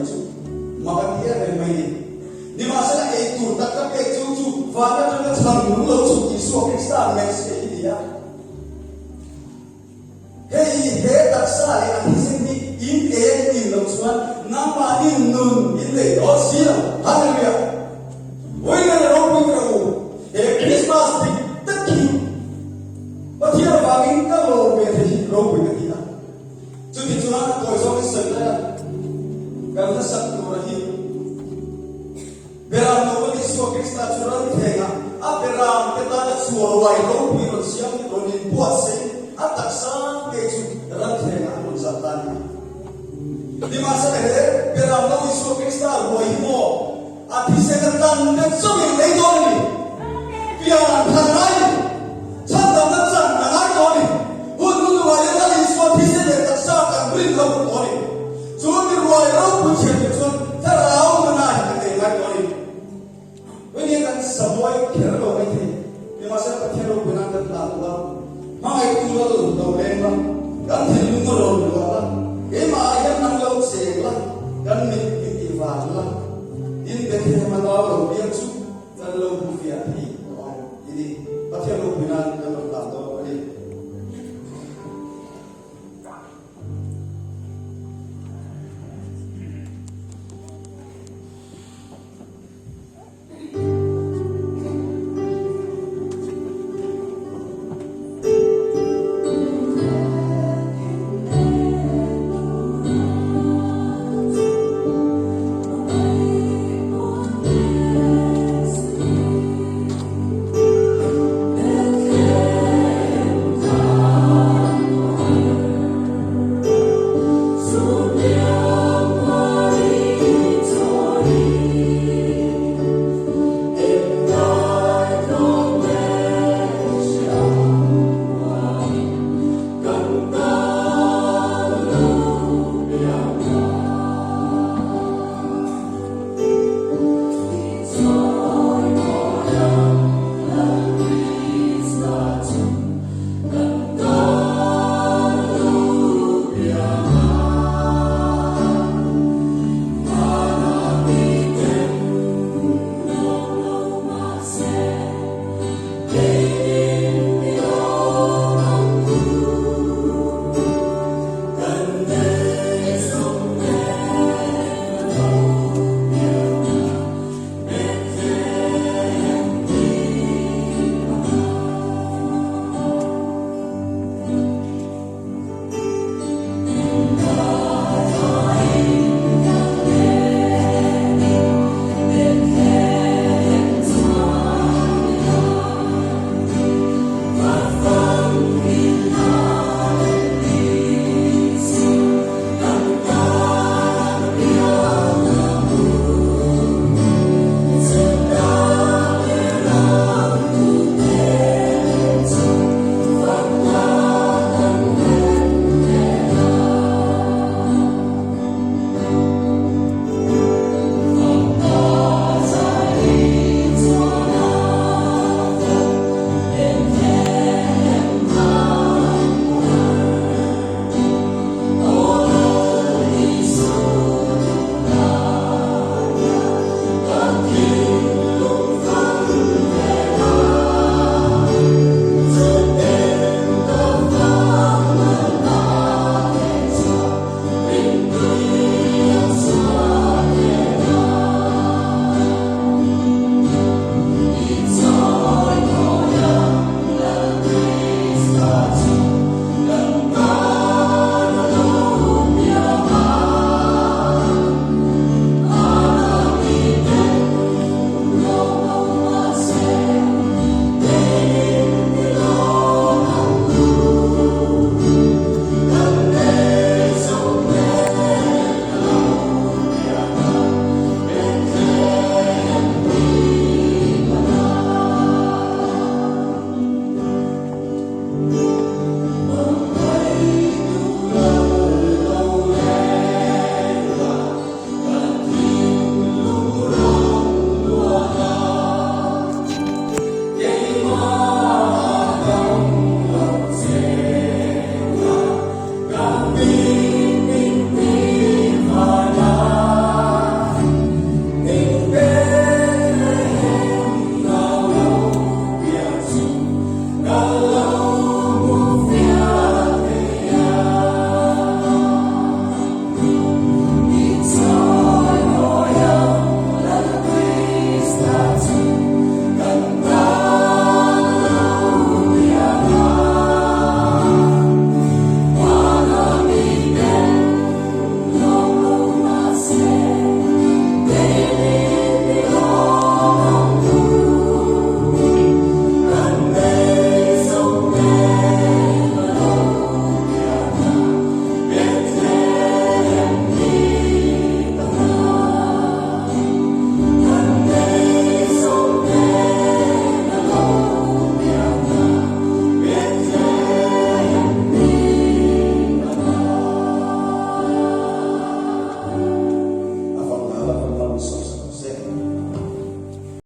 mai chu mak a ti em em mai ni. Nimahsela ei tur tak ka pek chu chu van atanga chhang nung lo chhuk Isua Krista Messiah hi ni a. Hei he taksa leh a thisen hi in en in lo chuan nangmahni nun in nei dawn si lo. Hallelujah! Vawiin a ropui ka u, he Christmas dik tak hi Pathian avangin ka lawm ve thei hi ropui ka ti a. Chuti chuan a tawi zawngin sawi lai a, kan hnasak tura hi Beram Novel Isua Krista chu ram thlengah a beram te tana chhuaruai ropui rawn siam rawn inbuatsaih a taksa ngei chu ram thlengah an rawn zah ta a ni. Nimahsela he Beram No Isua Krista ruai hi maw a thisen a tan te chauhin lei dawn a ni. Pian an than a ngai ni. Chhandamna chan a ngai tawh a ni. Hun hnuhnungah hian Lal Isua thisen leh taksa kan rin lo tawh a ni. Chu mi ruai ropui chhiat tur chuan thlarau nuna hi kan nei ngai tawh a ni. Vawini kan samuai kher lo mai thei. Nimahsela Pathian ropui nan kan hlan duh a, hmangaihtu lal lo leng la, kan thinlung a rawn luah la, keimah ah hian nang lo cheng la, kan mit min tih vang la, tin Bethlehem a nau lo.